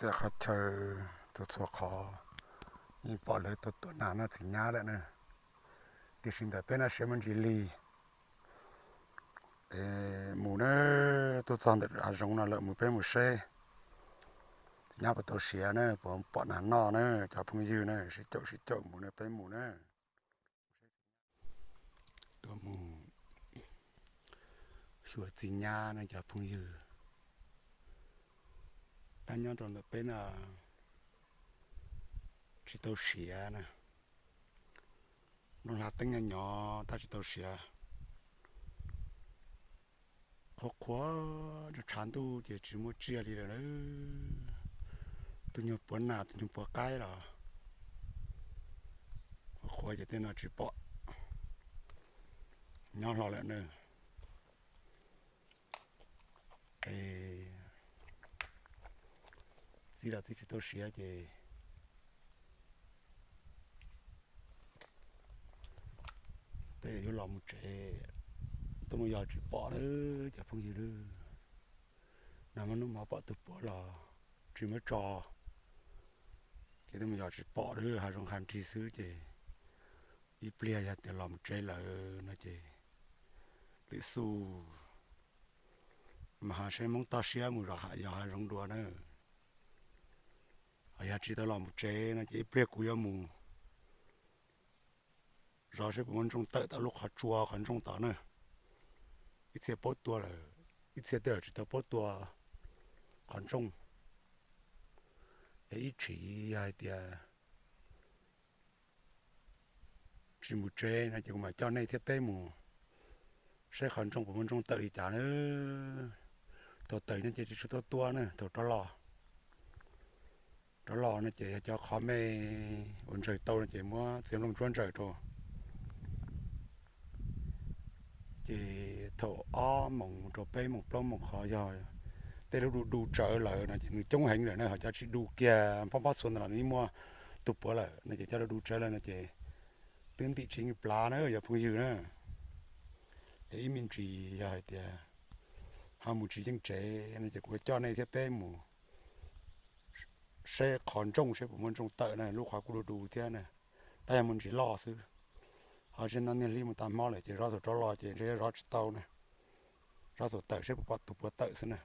tej qhov chaw, txhua txhua qhov yeej pom lawv tuaj tua nas noj txiv nyab lawm na. Tiam sis ntawm peb no siab muaj ntsis lig. Es mus na, tuaj txog ntawm hav zoov no lawm mus peb mus seb txiv nyab puas tau siav na, puas pom nas noj na, cov phooj ywg na, sib caum sib caum mus na, peb mus na. Tuaj mus xyuas txiv nyab no cov phooj ywg. Dab nyob rau ntawm peb no tsis tau siav na. Nplooj hlab teeb nyob nyob tab tsis tau siav. Qhuav qhuav, tshav ntuj ces tsis muaj tsiaj li lawm. Tus nyuag puav nas tus nyuag puav qaib los qhuav qhuav ces tej no tsis pom. Nyob hlo lawm na. Es txij los txij tsis tau siav ces tej yuav los mus tsev, tuaj mus yos tsis pom lawm cov phooj ywg lawm. Nag hmo hnub hmo pom tus puav los tsis muab tso, ces tuaj mus yos tsis pom lawm, hav zoov hav nrig xwb ces ib pliag yog tias los mus tsev lawm no ces lwm xus mas ho seb Hmoob toj siab mus yos hav zoov dua na. Ho yog tsis tau los mus tsev no ces ib pliag kuv yuav mus zov seb puas muaj ntsooj tawm tom lub qhov tsua qhov ntsooj tod na. Ib txhia paub tua lawm, ib txhia tej tsis tau paub tua qhov ntsooj. Es ib tsam yog hais tias tsis mus tsev no ces kuv mam coj nej thiab peb mus saib qhov ntsooj puas muaj ntsooj tawm li cas na. Thaum tawm no ces tsis tshua tau tua na, thaum rov los, rov los no ces yog cov qhov me uas ntsaws tau no ces muab txiav nplooj ntsuab ntsaws rau. Ces thaum ob moos rau peb moos plaub moos qhov yog tej lub du du tsawv lawm no ces nws coob heev lawm na, ho cov tsis du kiag pob pob txhuas ntawd los nws muaj tus puav lawm no ces cov du du tsawv lawm no ces twb ntim tsis yeej plav na yog phooj ywg na. Es ib me ntsis yog hais tias ho mus tsis yeej tsev no ces kuv coj nej thiab peb mus saib qhov ntsooj seb puas muaj ntsooj tawm na, lub qhov kuj du du thiab na, tab yog muaj ntsis loj xwb. Ho tsis no niag hli mus tas hmo lawm ces zov thaum rov los ces ntshe yuav zov tsis tau na, zov thaum tawm seb puas pom tus puav tawm xwb na.